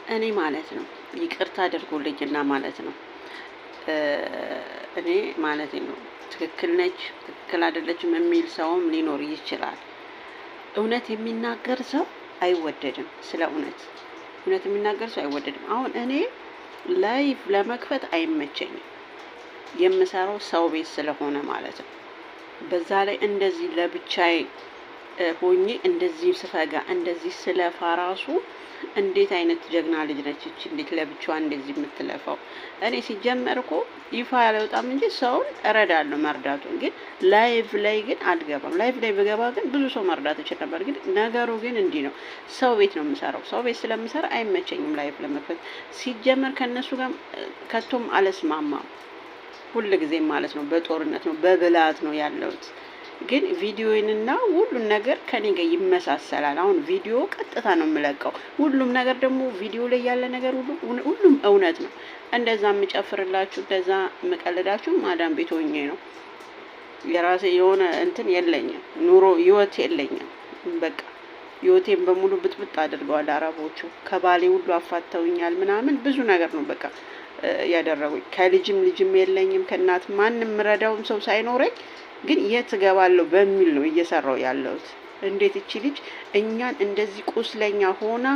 እኔ ማለት ነው ይቅርታ አድርጉልኝና ማለት ነው፣ እኔ ማለት ነው ትክክል ነች ትክክል አይደለችም የሚል ሰውም ሊኖር ይችላል። እውነት የሚናገር ሰው አይወደድም። ስለ እውነት እውነት የሚናገር ሰው አይወደድም። አሁን እኔ live ለመክፈት አይመቸኝም። የምሰራው ሰው ቤት ስለሆነ ማለት ነው። በዛ ላይ እንደዚህ ለብቻዬ ሆኜ እንደዚህ ስፈጋ እንደዚህ ስለፋ ራሱ እንዴት አይነት ጀግና ልጅ ነች እቺ፣ እንዴት ለብቻዋ እንደዚህ የምትለፋው? እኔ ሲጀመር እኮ ይፋ ያለውጣም እንጂ ሰውን እረዳለሁ፣ መርዳቱን ግን live ላይ ግን አልገባም። Live ላይ ብገባ ግን ብዙ ሰው መርዳት እችል ነበር። ግን ነገሩ ግን እንዲህ ነው። ሰው ቤት ነው የምሰራው። ሰው ቤት ስለምሰራ አይመቸኝም live ለመክፈት። ሲጀመር ከእነሱ ጋር ከቶም አልስማማም። ሁል ጊዜም ማለት ነው በጦርነት ነው በብላት ነው ያለሁት። ግን ቪዲዮንና ሁሉን ነገር ከኔ ጋር ይመሳሰላል። አሁን ቪዲዮ ቀጥታ ነው የምለቀው። ሁሉም ነገር ደግሞ ቪዲዮ ላይ ያለ ነገር ሁሉ ሁሉም እውነት ነው። እንደዛ የምጨፍርላችሁ እንደዛ የምቀልዳችሁ ማዳም ቤት ሆኜ ነው። የራሴ የሆነ እንትን የለኝም፣ ኑሮ ህይወት የለኝም። በቃ ህይወቴን በሙሉ ብጥብጥ አድርገዋል አረቦቹ። ከባሌ ሁሉ አፋተውኛል ምናምን ብዙ ነገር ነው በቃ ያደረጉኝ። ከልጅም ልጅም የለኝም፣ ከእናት ማንም ምረዳውም ሰው ሳይኖረኝ ግን የት እገባለሁ በሚል ነው እየሰራው ያለሁት። እንዴት እቺ ልጅ እኛን እንደዚህ ቁስለኛ ሆና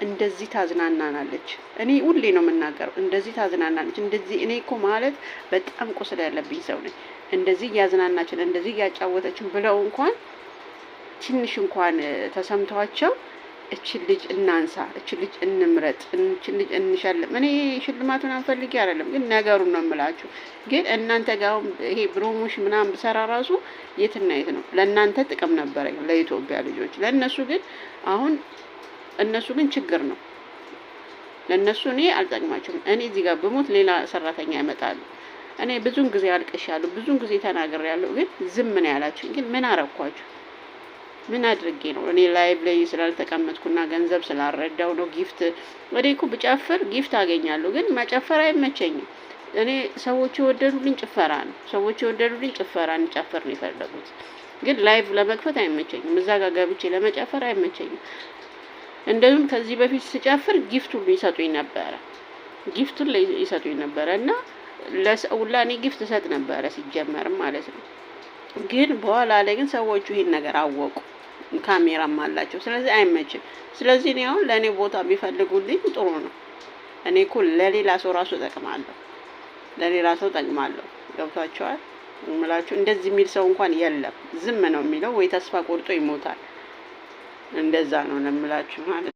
እንደዚህ ታዝናናናለች? እኔ ሁሌ ነው የምናገረው፣ እንደዚህ ታዝናናለች። እንደዚህ እኔ እኮ ማለት በጣም ቁስል ያለብኝ ሰው ነኝ። እንደዚህ እያዝናናችን እንደዚህ እያጫወተችን ብለው እንኳን ትንሽ እንኳን ተሰምቷቸው እችን ልጅ እናንሳ፣ እችን ልጅ እንምረጥ፣ እችን ልጅ እንሸልም። እኔ ሽልማቱን አንፈልጌ አይደለም፣ ግን ነገሩን ነው የምላችሁ። ግን እናንተ ጋር ይሄ promotion ምናምን ብሰራ ራሱ የትና የት ነው ለእናንተ ጥቅም ነበረ፣ ለኢትዮጵያ ልጆች። ለእነሱ ግን አሁን እነሱ ግን ችግር ነው ለእነሱ። እኔ አልጠቅማቸውም። እኔ እዚህ ጋር ብሞት ሌላ ሰራተኛ ያመጣሉ። እኔ ብዙን ጊዜ አልቅሻለሁ፣ ብዙን ጊዜ ተናግሬያለሁ። ግን ዝም ነው ያላችሁ። ግን ምን አረኳችሁ? ምን አድርጌ ነው? እኔ live ላይ ስላልተቀመጥኩና ገንዘብ ስላልረዳው ነው። Gift ወደ እኮ ብጨፍር gift አገኛለሁ፣ ግን መጨፈር አይመቸኝም። እኔ ሰዎች የወደዱልኝ ጭፈራ ነው። ሰዎች የወደዱልኝ ጭፈራ እንጨፍር ነው የፈለጉት። ግን live ለመክፈት አይመቸኝም። እዛ ጋር ገብቼ ለመጨፈር አይመቸኝም። እንደዚሁም ከዚህ በፊት ስጨፍር gift ሁሉ ይሰጡኝ ነበረ፣ gift ኡን ይሰጡኝ ነበረ እና ለሰው ሁላ እኔ gift እሰጥ ነበረ ሲጀመርም ማለት ነው። ግን በኋላ ላይ ግን ሰዎቹ ይሄን ነገር አወቁ። ካሜራም አላቸው። ስለዚህ አይመችም። ስለዚህ እኔ አሁን ለእኔ ቦታ ቢፈልጉልኝ ጥሩ ነው። እኔ እኮ ለሌላ ሰው ራሱ እጠቅማለሁ፣ ለሌላ ሰው እጠቅማለሁ። ገብቷቸዋል እምላችሁ። እንደዚህ የሚል ሰው እንኳን የለም። ዝም ነው የሚለው ወይ ተስፋ ቆርጦ ይሞታል። እንደዛ ነው የምላችሁ ማለት ነው።